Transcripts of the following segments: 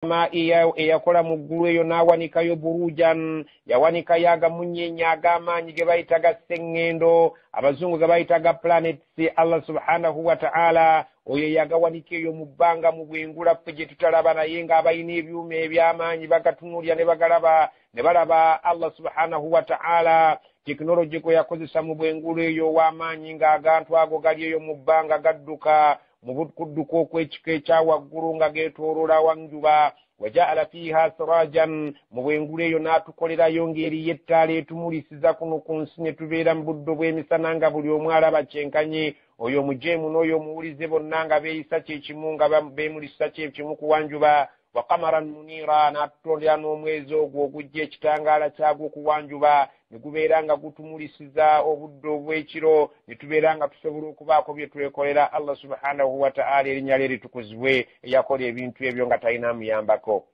Ssamaa'i eyakola mu ggulu eyo n'awanikayo burujan, yawanikayo agamunyenye ag'amaanyi ge bayita ga sseŋŋendo, abazungu ge bayita ga planets. Allah subhanahu wa ta'ala oyo yagawanika eyo mu bbanga mu bwengula ffe gye tutalaba, naye ng'abalina ebyuma eby'amaanyi bagatunuulira ne bagalaba ne balaba Allah subhanahu wa ta'ala tekinologi gwe yakozesa mu bwengula eyo ow'amaanyi, ng'agantu ago gali eyo mu bbanga gadduka mu kudduka okw'ekika ekya waggulu nga geetooloola wanjuba. Wajaala fiiha sirajan, mu bwengula eyo n'atukolerayo ng'eriyo ettaala etumulisiza kuno ku nsi ne tubeera mu buddo bw'emisana nga buli omu alaba kyenkanyi, oyo omujeemu n'oyo omuwulize bonna nga beeyisa kyekimu, nga beemulisa kyekimu ku wanjuba. Wa qamaran muniira, n'atutondera n'omwezi ogwo ogujja ekitangaala kyagwo ku wanjuba ne gubeera nga gutumulisiza obudde obw'ekiro ne tubeera nga tusobola okubaako bye twekolera. Allah subhanahu wa ta'ala erinnya lye litukuzibwe, eyakola ebintu ebyo nga talina amuyambako.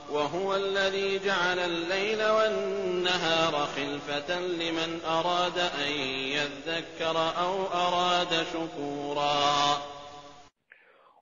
وهو الذي جعل الليل والنهار خلفة لمن أراد أن يذكر أو أراد شكورا.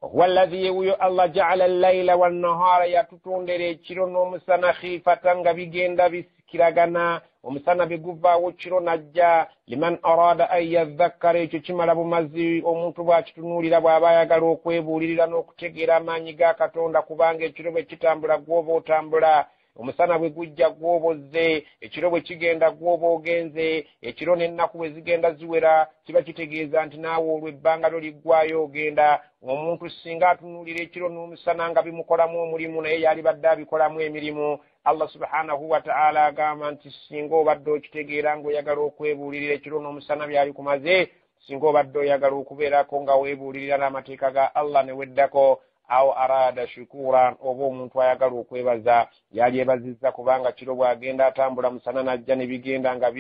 وهو الذي الله جعل الليل والنهار yatutondera ekiro n'omusana khilfatan nga bigenda bisikiragana, omusana biguvaawo kiro najja. Liman arada an yadhakkara, ekyo kimala bumazi omuntu bw'akitunuulira bw'aba ayagala okwebuulirira n'okutegeera amaanyi ga Katonda, kubanga ekiro bwe kitambula gw'oba otambula, omusana bwe gujja gw'oba ozze, ekiro bwe kigenda gw'oba ogenze, ekiro n'ennaku bwe zigenda ziwera kiba kitegeeza nti naawe olwo ebbanga lyo liggwayo ogenda. Omuntu singa atunuulira ekiro n'omusana nga bimukolamu omulimu, naye yalibadde abikolamu emirimu. Allah subhanahu wa ta'ala agamba nti singa obadde okitegeera ng'oyagala okwebuulirira ekiro n'omusana byali kumaze, singa obadde oyagala okubeerako nga weebuulirira n'amateeka ga Allah ne weddako, awo arada shukura, oba omuntu ayagala okwebaza yalyebazizza, kubanga kiro bw'agenda atambula musana najja ne bigenda nga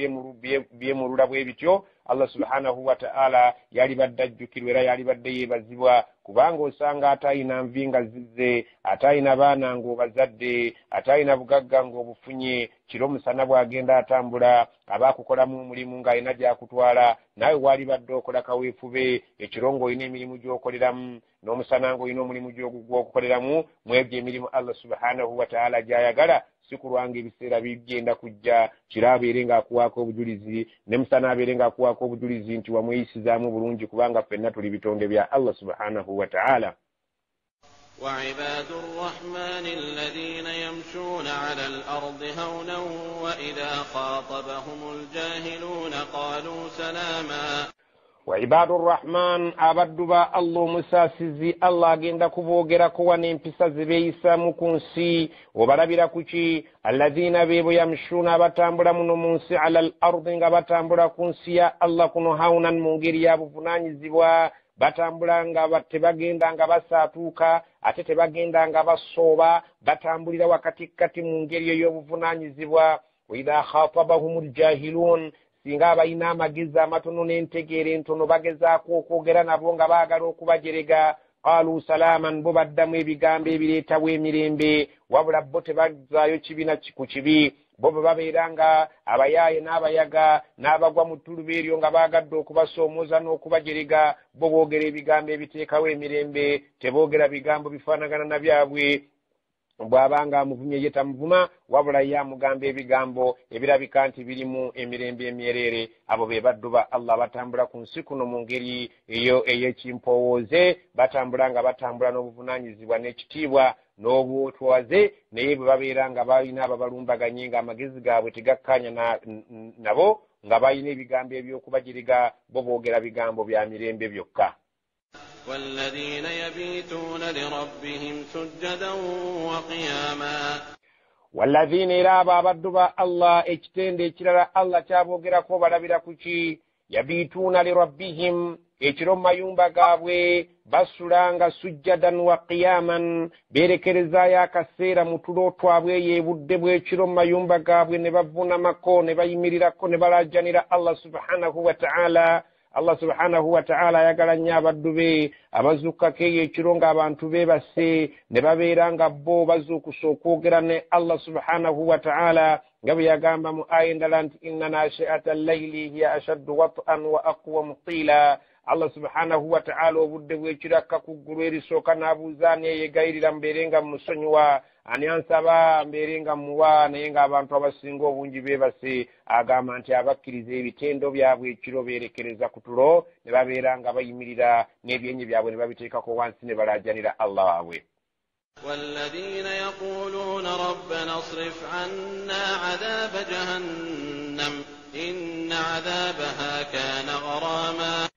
byemulula bwe bityo. Allah subhanahu wa ta'ala yalibadde ajjukirwa era yalibadde yeebazibwa, kubanga osanga atayina nvi nga zizze, atayina baana ng'obazadde, atayina bugagga ng'obufunye, kiro musana bw'agenda atambula aba akukolamu omulimu ng'alina gy'akutwala, naawe waalibadde okola kaweefube ekiro ng'olina emirimu gy'okoleramu n'omusana ng'olina omulimu gw'okukoleramu. Mu ebyo emirimu Allah subhanahu wa ta'ala gy'ayagala, si kulwanga ebiseera bigenda kujja kiro abeere ng'akuwaako obujulizi ne musana abeere ng'akuwaako obujulizi nti wamweyisizaamu bulungi, kubanga ffenna tuli bitonde bya Allah subhanahu wa ta'ala. وعباد الرحمن الذين يمشون على الأرض هونا وإذا خاطبهم الجاهلون قالوا سلاما. وعباد الرحمن abaddu ba Allah omusaasizi, Allah agenda kuboogerako wano empisa ze beeyisaamu ku nsi. Obalabira ku ki? Alladhiina beebo yamshuuna, abatambula muno mu nsi, ala al ardi, nga batambula ku nsi ya Allah kuno, haunan, mu ngeri ya buvunaanyizibwa, batambula nga tebagenda nga basaatuuka, ate tebagenda nga basooba, batambulira wakatikkati mu ngeri ey'obuvunaanyizibwa. Wa idha khatabahum aljahiluun, singa abalina amagezi amatono n'entegeera entono bagezaako okwogera nabo nga baagala okubajerega, qaalu salaaman, bo baddamu ebigambo ebireetawo emirembe, wabula bo tebazzaayo kibi ku kibi. Bo bwe babeera nga abayaaye n'abayaga n'abagwa mu ttuluba eryo nga baagadde okubasoomooza n'okubajerega, bo boogera ebigambo ebiteekawo emirembe, teboogera bigambo bifaanagana na byabwe. Bw'abanga amuvumye ye tamuvuma, wabula ye amugamba ebigambo ebirabika nti birimu emirembe emyereere. Abo be baddu ba Allah batambula ku nsi kuno mu ngeri eyo ey'ekimpowooze, batambula nga batambula n'obuvunaanyizibwa n'ekitiibwa n'obutwaze, naye bwe babeera nga balina ababalumbaganye ng'amagezi gaabwe tegakkaanya nabo, nga balina ebigambo eby'okubajiriga, bo boogera bigambo bya mirembe byokka. والذين يبيتون لربهم سجدا وقياما. والذين era abo abaddu ba Allah, ekitende ekirala Allah kyaboogerako balabira ku ki? Yabituuna lirabbihim, ekiro mu mayumba gaabwe basulanga sujjadan wa qiyaman, beerekerezaayo akaseera mu tulo twabwe eyo ebudde bw'ekiro mu mayumba gaabwe ne bavunamako ne bayimirirako ne balajanira Allah subhanahu wa ta'ala. Allah subhanahu wa ta'ala ayagala nnyo abaddu be abazuukako eyo ekiro ng'abantu beebase ne babeera nga bo bazuukusa okwogera ne Allah subhanahu wa ta'ala, nga bwe yagamba mu aya endala nti inna nashi'ata allayli hiya ashaddu wat'an wa aqwamu qiila. Allah subhanahu wa ta'ala obudde bw'ekiro akka ku ggulu erisooka n'abuuza ani eyegayirira mbeere nga mmusonyiwa, ani ansaba mbeere nga mmuwa, naye ng'abantu abasinga obungi beebase. Agamba nti abakkiriza ebitendo byabwe ekiro beerekereza ku tulo ne babeera nga bayimirira n'ebyenyi byabwe ne babiteekako wansi ne balaajanira Allah waabwe. والذين يقولون ربنا اصرف عنا عذاب جهنم إن عذابها كان غراما.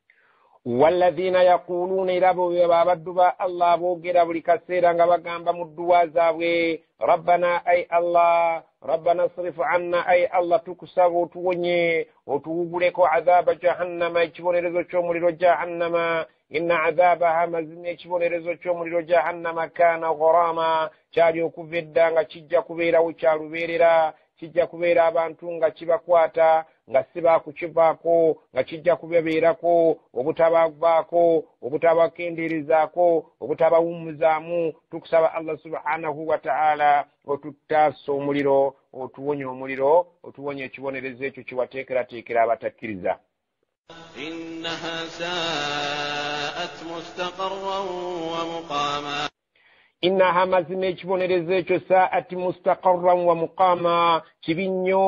Walladhina yaquluuna, era bo abaddu ba Allah boogera buli kaseera nga bagamba mu dduwa zaabwe, rabbana ay Allah, rabbana srif anna ay Allah, tukusaba otuwonye otuwuguleko adhaba jahannama, ekibonerezo ky'omuliro jahannama. Inna adhabaha, mazima ekibonerezo ky'omuliro jahannama, kaana gharama, kyali okuva edda nga kijja kubeerawo kyalubeerera, kijja kubeera abantu nga kibakwata nga si baakukivaako, nga kijja kubabeerako obutabavaako, obutabakendeerezaako, obutabawummuzaamu. Tukusaba Allah subhanahu wa ta'ala otutaasa omuliro, otuwonye omuliro, otuwonye ekibonerezo ekyo kiwateekerateekera abatakkiriza. Innaha saa'at mustaqarran wa muqaama. Innaha, mazima ekibonerezo ekyo, saa'at mustaqarran wa muqaama, kibi nnyo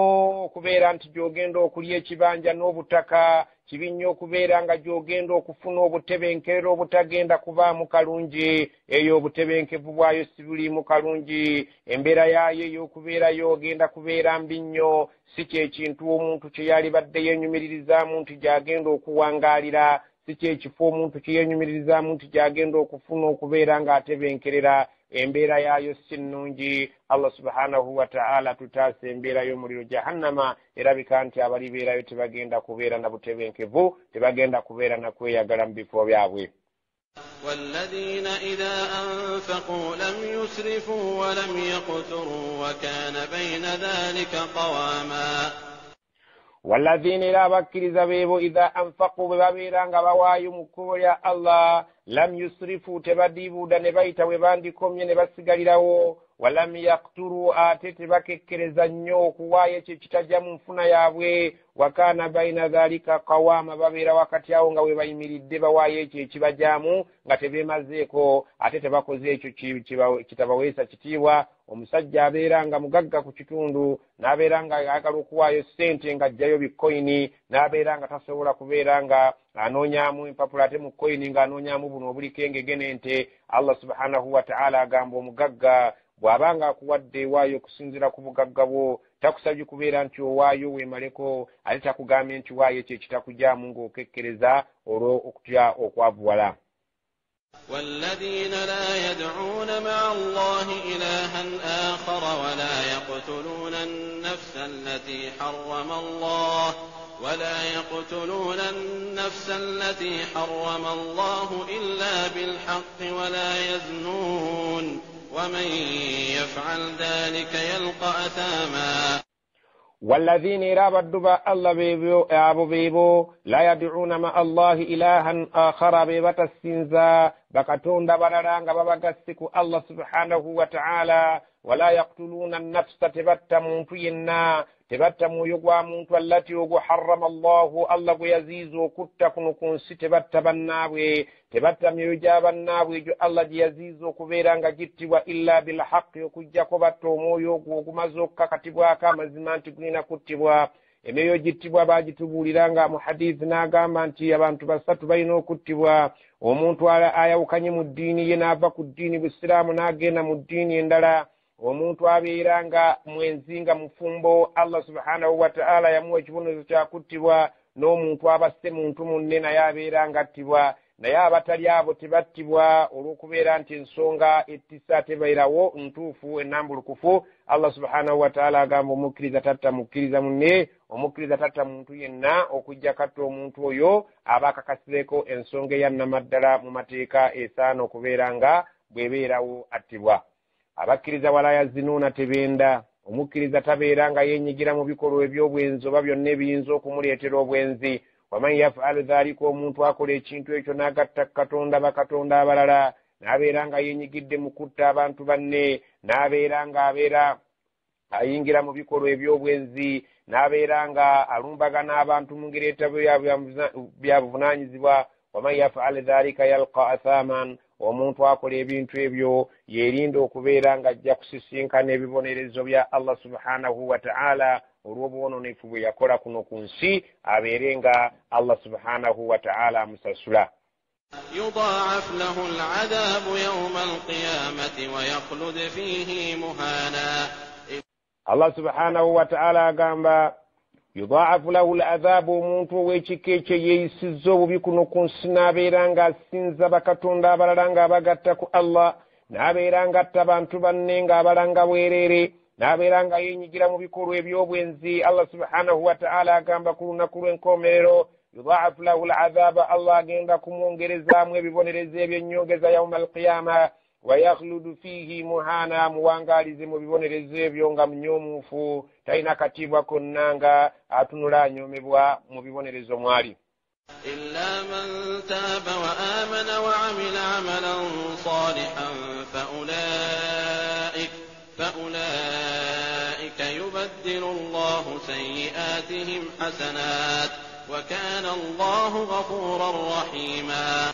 okubeera nti gy'ogenda okulya ekibanja n'obutaka, kibi nnyo okubeera nga gy'ogenda okufuna obutebenkerero obutagenda kubaamu kalungi. Eyo obutebenkevu bwayo si buliimu kalungi, embeera yaayo ey'okubeerayo ogenda kubeera mbi nnyo. Si kyekintu omuntu kye yalibadde yeenyumiririzaamu nti gy'agenda okuwangaalira, si kyekifo omuntu kye yeenyumiririzaamu nti gy'agenda okufuna okubeera ng'atebenkerera. Embeera yaayo si nnungi. Allah subhanahu wa ta'ala tutaasa embeera y'omuliro jahannama. Erabika nti abalibeerayo tebagenda kubeera na butebenkevu, tebagenda kubeera na kweyagala mu bifo byabwe. والذين إذا أنفقوا لم يسرفوا ولم يقتروا وكان بين ذلك قواما. Walladhina, era abakkiriza beebo, idha anfaqu, bwe babeera nga bawaayo mu kkubo lya Allah, lam yusrifu, tebadiibuuda ne bayita we bandikomye ne basigalirawo, walam yakturu, ate tebakekkereza nnyo okuwaayo ekyo ekitajja mu nfuna yaabwe, wakaana baina dhalika qawama, babeera wakati awo nga we bayimiridde bawaayo ekyo ekibajaamu nga tebeemazeeko, ate tebakoze ekyo kitabaweesa kitiibwa. Omusajja abeera nga mugagga ku kitundu n'abeera nga ayagala okuwaayo ssente ng'aggyayo bikoyini, n'abeera nga tasobola kubeera nga anoonyaamu empapula, ate mu koyini ng'anoonyaamu buno obuliko engege n'ente. Allah subhanahu wa ta'ala agamba omugagga bw'abanga akuwadde ewaayo okusinziira ku bugagga bwo, takusabye kubeera nti owaayo weemaleko, ate takugambye nti waayo ekyo ekitakujaamu ng'okekkereza olwo okutya okwavuwala. والذين لا يدعون مع الله إلها آخر ولا يقتلون النفس التي حرم الله ولا يقتلون النفس التي حرم الله إلا بالحق ولا يزنون ومن يفعل ذلك يلقى أثاما. والذين era abaddu ba Allah abo beebo, la yad'uuna ma Allahi ilahan akhara, be batasinza bakatonda balala nga babagasse ku Allah subhanahu wa ta'ala, wala yaqtuluuna nnafsa, tebatta muntu yenna, tebatta mwoyo gwa muntu, allati ogwo harrama Allahu, Allah gwe yaziiza okutta kuno ku nsi, tebatta bannaabwe, tebatta myoyo gya bannaabwe egyo Allah gye yaziiza okubeera nga gittibwa, illa bilhaqi, okuggyako batta omwoyo ogwo ogumaze okukakatibwako amazima nti gulina kuttibwa. Emyoyo gittibwa baagitubuulira nga mu hadithi n'agamba nti abantu basatu balina okuttibwa: omuntu ayawukanye mu ddiini ye n'ava ku ddiini busiraamu n'agenda mu ddiini endala, omuntu abeera nga mwenzi nga mufumbo, Allah subhanahu wa ta'ala yamuwa ekibonerezo kyakuttibwa, n'omuntu abasse muntu munne naye abeera nga attibwa. Naye abatali abo tebattibwa olw'okubeera nti ensonga ettisa tebeerawo ntuufu ennambulukufu. Allah subhanahu wa ta'ala agamba omukkiriza tatta mukkiriza munne, omukkiriza tatta muntu yenna okuggyako atta omuntu oyo aba akakasireko ensonga eyannamaddala mu mateeka esaana okubeera nga bw'ebeerawo attibwa. Abakkiriza wala yazinuuna, tebenda. Omukkiriza tabeera nga yeenyigira mu bikolwa eby'obwenzi oba byonna ebiyinza okumuleetera obwenzi. Waman yafalu dhalika, omuntu akola ekintu ekyo n'agatta Katonda bakatonda abalala, n'abeera nga yeenyigidde mu kutta abantu banne, n'abeera nga abeera ayingira mu bikolwa eby'obwenzi, n'abeera nga alumbagana abantu mu ngeri etali bya buvunaanyizibwa, Waman yafal dhalika yalqa athaman, omuntu akola ebintu ebyo yerinda okubeera ng'ajja kusisinkana ebibonerezo bya Allah subhanahu wa ta'ala olw'obwononefu bwe yakola kuno ku nsi, abeere nga Allah subhanahu wa ta'ala amusasula. يضاعف له العذاب يوم القيامة ويخلد فيه مهانا. Allah subhanahu wa ta'ala agamba yudhaafu lahu al-adhabu, omuntu ow'ekika ekyo yeeyisizza obubi kuno ku nsi n'abeera ng'asinza bakatonda abalala ng'abagatta ku Allah, n'abeera ng'atta abantu banne ng'abalanga bwereere, n'abeera nga yeenyigira mu bikolwa eby'obwenzi. Allah subhanahu wa ta'ala agamba ku lunaku lw'enkomerero yudhaafu lahu al-adhaba, Allah agenda kumwongerezaamu ebibonerezo ebyennyongeza yauma alqiyama, wayakhludu fiihi muhana, muwangaalize mu bibonerezo ebyo nga munyoomuufu, talina katiibwa konna nga atunula anyoomebwa mu bibonerezo mwali. Illa man taaba wa amana wa amila amalan salihan faulaika yubaddilu Allahu sayyi'atihim hasanat wa kana Allahu ghafuran rahima.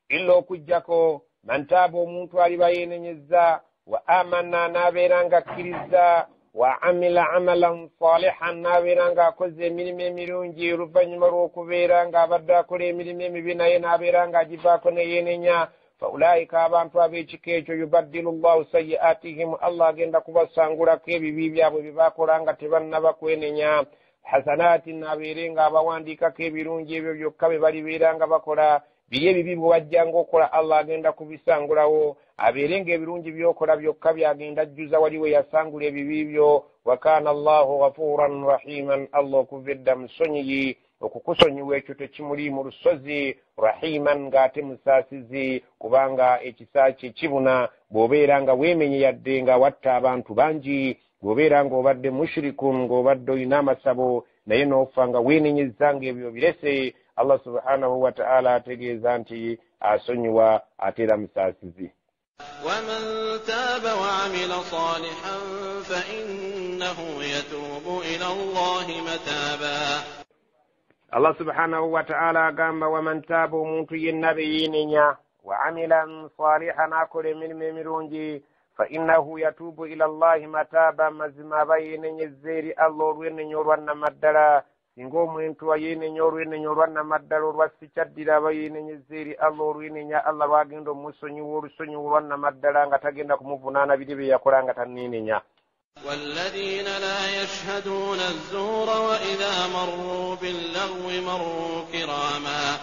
Illa okuggyako man taaba, omuntu aliba yeenenyezza, wa amana, n'abeera ng'akkiriza, wa amila amalan salihan, n'abeera ng'akoze emirimu emirungi oluvannyuma lw'okubeera ng'abadde akola emirimu emibi naye n'abeera ng'agivaako ne yeenenya, fa ulaika, abantu ab'ekika ekyo, yubaddilu llahu sayyi'atihim, Allah agenda kubasangulako ebibi byabwe bye baakola nga tebannaba kwenenya, hasanati, n'abeere ng'abawandiikako ebirungi ebyo byokka bye balibeera nga bakola. Biri ebibi bwe wajjanga okola Allah agenda kubisangulawo, abeere ng'ebirungi by'okola byokka byagenda ajjuza wali we yasangula ebibi byo. Wa kana Allahu ghafuran rahiman, Allah okuva edda musonyiyi, okukusonyiwa ekyo tekimuli mu lusozi, rahiman, ng'ate musaasizi, kubanga ekisa kye kibuna. Bw'obeera nga weemenye yadde nga watta abantu bangi, bw'obeera ng'obadde mushrikun, ng'obadde olina amasabo naye n'ofa nga weenenyezza ng'ebyo birese, Allah subhanahu wa ta'ala ategeeza nti asonyiwa ate era musaasizi. Waman taaba wa amila salihan fa innahu yatuubu ila Allahi mataaba. Allah subhanahu wa ta'ala agamba waman taaba, omuntu yenna be yeenenya, wa amila salihan, akola emirimu emirungi, fa innahu yatuubu ila Allahi mataaba, mazima aba yeenenyezza eri Allah olwenenya olwannamaddala. Singa omuntu ayeenenya olwenenya olwannamaddala olwa sikyaddira, aba yeenenyezza eri Allah olwenenya Allah lwagenda omusonyiwa olusonyiwa olwannamaddala nga tagenda kumuvunaana biri bye yakola nga tanneenenya. والذين لا يشهدون الزور وإذا مروا باللغو مروا كراما.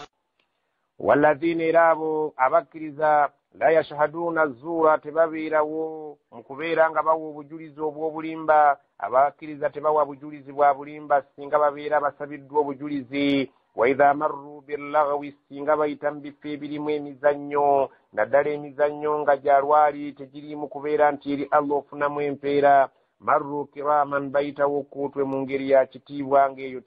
والذين era abakkiriza la yashhaduuna zuura, tebabeerawo mu kubeera nga bawa obujulizi obw'obulimba. Abakkiriza tebawa bujulizi bwa bulimba singa babeera basabiddwa obujulizi. Wa idha marru billagwi, singa bayita mu bifo ebirimu emizannyo, naddala emizannyo nga gya lwali tegiriimu kubeera nti eri Allah ofunamu empeera, marru kiraman, bayitawo okkuutwe mu ngeri ya kitiibwa ng'eyo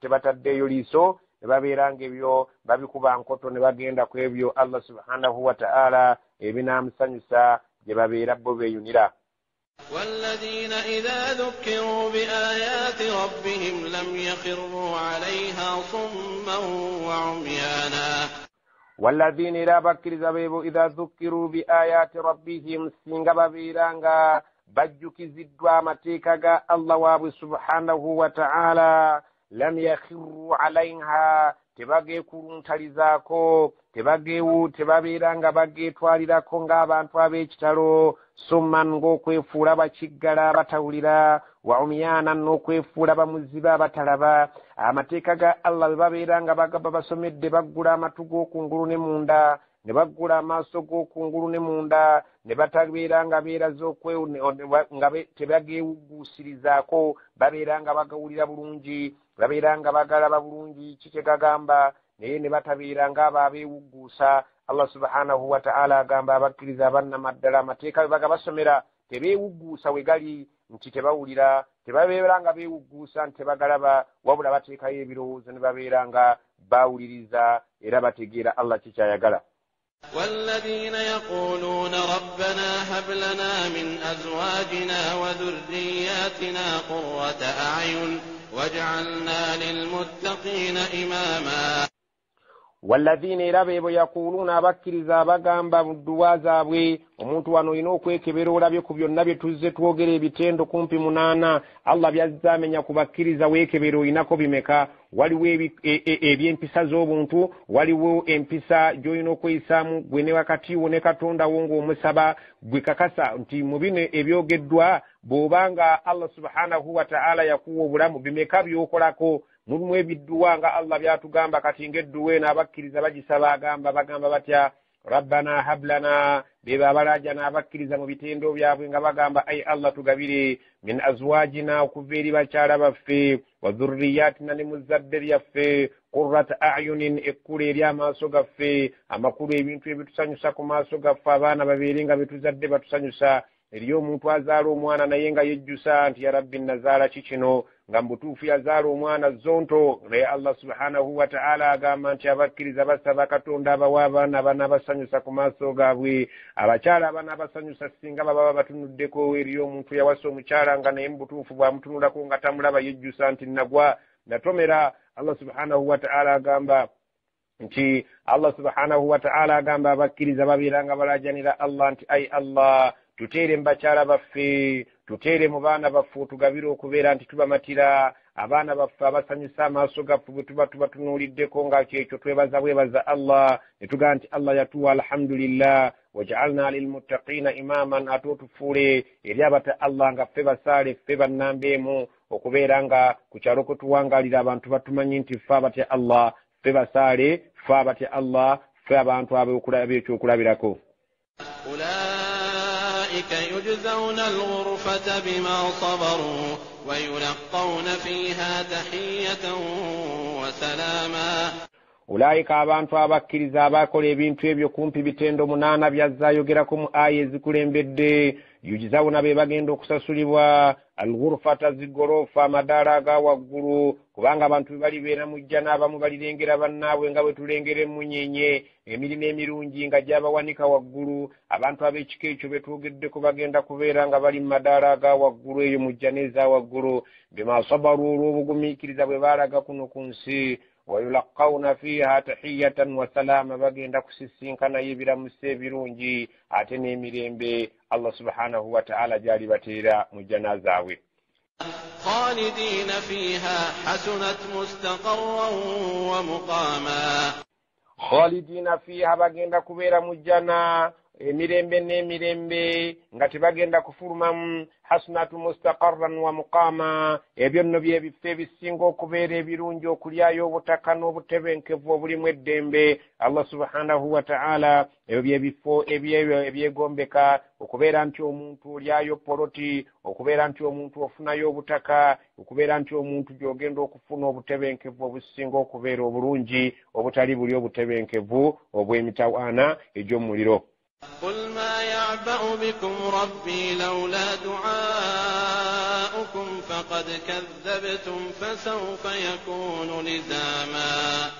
tebataddeeyo liiso, ne babeera ng'ebyo babikuba nkoto ne bagenda ku ebyo Allah subhanahu wa ta'ala ebinaamusanyusa gye babeera bo beeyunira. والذين إذا ذكروا بآيات ربهم لم يخروا عليها صما وعميانا. والذين إذا بكرز بيبو إذا ذكروا بآيات ربهم, singa babeera nga bajjukiziddwa amateeka ga Allah waabwe subhanahu wa ta'ala, lam yakhiru alaiha, tebageekuluntalizaako, tebabeera nga bageetwalirako ng'abantu ab'ekitalo, summan, ng'okwefuula bakiggala batawulira, wa umyana, n'okwefuula bamuziba batalaba. Amateeka ga Allah bwe babeera nga babasomedde, baggula amatu g'okungulu ne munda, ne baggula amaaso g'okungulu ne munda, ne batabeera nga beeraza nga tebageewugguusirizaako, babeera nga bagawulira bulungi, babeera nga bagalaba bulungi ki kye gagamba, naye ne batabeera ng'abo abeewugguusa. Allah subhanahu wa ta'ala agamba abakkiriza abannamaddala amateeka bwe bagabasomera tebeewugguusa we gali nti tebawulira, tebabeera nga beewugguusa nti tebagalaba, wabula bateekayo ebirowoozo ne babeera nga bawuliriza era bategeera Allah ki kyayagala. والذين يقولون ربنا هب لنا من أزواجنا وذرياتنا قرة أعين واجعلنا للمتقين إماما. Walladhiina era beebo yakuuluuna abakkiriza abagamba mu dduwa zaabwe. Omuntu wano olina okwekebera olabye ku byonna bye tuzze twogera ebitendo kumpi 8 Allah byazze amenya ku bakkiriza, weekebera olinako bimeka. Waliwo ebyempisa z'obuntu, waliwo empisa gy'olina okweyisaamu gwe ne wakati wo ne Katonda wo ng'omusaba, gwe kakasa nti mu bino ebyogeddwa bw'obanga Allah subhanahu wa ta'ala yakuwa obulamu bimeka by'okolako. Mulimu ebidduwa nga Allah byatugamba kati ng'edduwa eno abakkiriza bagisaba, agamba bagamba batya? Rabbana hablana, beba abalajana abakkiriza mu bitendo byabwe nga bagamba ai Allah tugabire min azwajina, okuva eri bakyala baffe, wa dhurriyatina, ne mu zzadde lyaffe, qurrata a'yunin, ekkula eri amaaso gaffe, amakulu ebintu ebitusanyusa ku maaso gaffe, abaana babeere nga betuzadde batusanyusa. Eriyo omuntu azaala omwana naye nga yejjusa nti ya Rabbi nazaala ki kino, nga mu butuufu yazaala omwana zonto. Naye Allah subhanahu wa ta'ala agamba nti abakkiriza basaba Katonda abawa abaana abanaabasanyusa ku maaso gaabwe, abakyala abanaabasanyusa singa baba batunuddeko. Eriyo omuntu yawasa omukyala nga naye mu butuufu bw'amutunulako nga tamulaba yejjusa nti nagwa natomera. Allah subhanahu wa ta'ala agamba nti Allah subhanahu wa ta'ala agamba abakkiriza babeera nga balajanira Allah nti ai Allah tuteere mu bakyala baffe, tuteere mu baana baffe, otugabire okubeera nti tubamatira, abaana baffe abasanyusa amaaso gaffe bwe tuba tubatunuuliddeko nga kyekyo twebaza bwebaza Allah ne tugamba nti Allah yatuwa alhamdulillah, waj'alna lilmuttaqina imaman, ate otufuule eri abata Allah nga ffe basaale, ffe bannamba emu, okubeera nga ku kyalo kwe tuwangaalira abantu batumanyi nti ffe abatya Allah, ffe basaale, ffe abatya Allah, ffe abantu ab'ekyokulabirako. أولئك يجزون الغرفة بما صبروا ويلقون فيها تحية وسلاما. Ulaika abantu abakkiriza abakola ebintu ebyo kumpi bitendo 8 byazze ayogerako mu aya ezikulembedde, yujizawuna be bagenda okusasulibwa alghurfata, zigorofa, amadaala aga waggulu, kubanga abantu bwe balibeera mu jjana abamu balirengera bannaabwe nga bwe tulengera emunyenye, emirimu emirungi nga gyabawanika waggulu. Abantu ab'ekika ekyo be twogeddeko bagenda kubeera nga bali mu madaala aga waggulu eyo mu jjana eza waggulu, bima sabaru, olw'obugumiikiriza bwe baalaga kuno ku nsi. Wayulaqawna fiiha tahiyatan wa salaama, bagenda kusisinkanayo ebiramuso ebirungi ate n'emirembe Allah subhanahu wa ta'ala gy'alibateera mu jjana zaabwe. Khalidina fiiha hasunat mustaqarran wa muqama. Khalidina fiiha, bagenda kubeera mu jjana emirembe n'emirembe nga tebagenda kufulumamu. Hasunatu mustaqarran wa muqama, ebyo nno byebifo ebisinga okubeera ebirungi okulyayo obutaka n'obutebenkevu obulimu eddembe. Allah subhanahu wa ta'ala ebyo byebifo ebyegombeka okubeera nti omuntu olyayo poloti, okubeera nti omuntu ofunayo obutaka, okubeera nti omuntu gy'ogenda okufuna obutebenkevu obusinga okubeera obulungi, obutali buli obutebenkevu obw'emitawaana egy'omuliro. قل ما يعبأ بكم ربي لولا دعاؤكم فقد كذبتم فسوف يكون لزاما.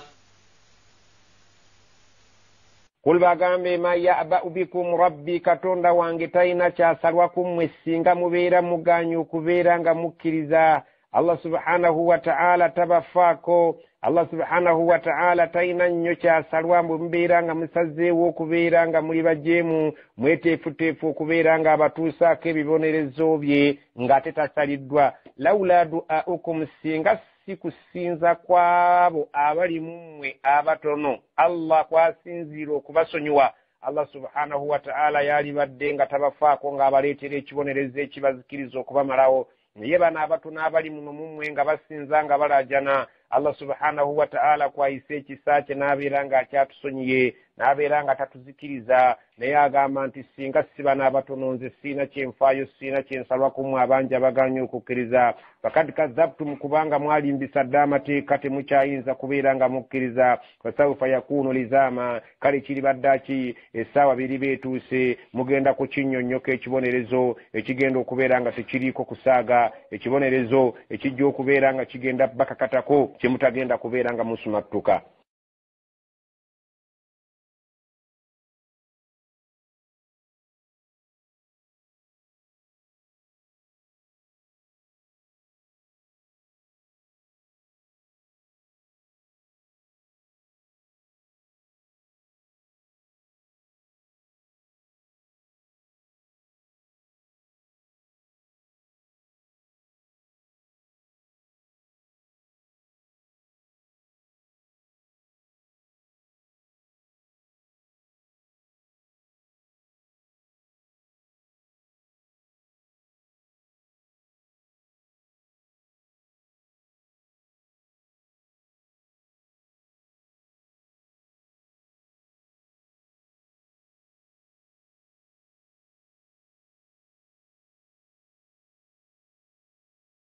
Kul bagambe ma ya'ba'u bikum rabbi, Katonda wange talina kyasalwa ku mmwe singa mubeera mugaanye okubeera nga mukkiriza. Allah subhanahu wa ta'ala tabafaako. Allah subhanahu wa ta'ala talina nnyo kyasalwa mbu mubeera nga musazeewo okubeera nga muli bajeemu, mweteefuteefu okubeera nga abatuusaako ebibonerezo bye ng'ate tasaliddwa. Laula du'aukum, singa si kusinza kw'abo abali mu mmwe abatono Allah kwasinziira okubasonyiwa, Allah subhanahu wa ta'ala yalibadde nga tabafaako ng'abaleetera ekibonerezo ekibazikiriza okubamalawo. Naye bano abatono abali muno mu mmwe nga basinza nga balaajana, Allah subhanahu wa ta'ala kwayise ekisa kye n'abeera ng'akyatusonyiye, n'abeera nga tatuzikiriza. Naye agamba nti singa si bano abatono nze siina kyenfaayo, siina kyensalwa ku mmwe abangi abagaanye okukkiriza. Fakad kazzabtum, kubanga mwalimbisa dda amateeka, temukyayinza kubeera nga mukkiriza. Fasawfa yakunu lizaama, kale kiribadde ki essaawa biriba etuuse, mugenda kukinnyonnyoka ekibonerezo ekigenda okubeera nga tekiriiko kusaaga, ekibonerezo ekijja okubeera nga kigenda bakakatako kyemutagenda kubeera nga musumattuka.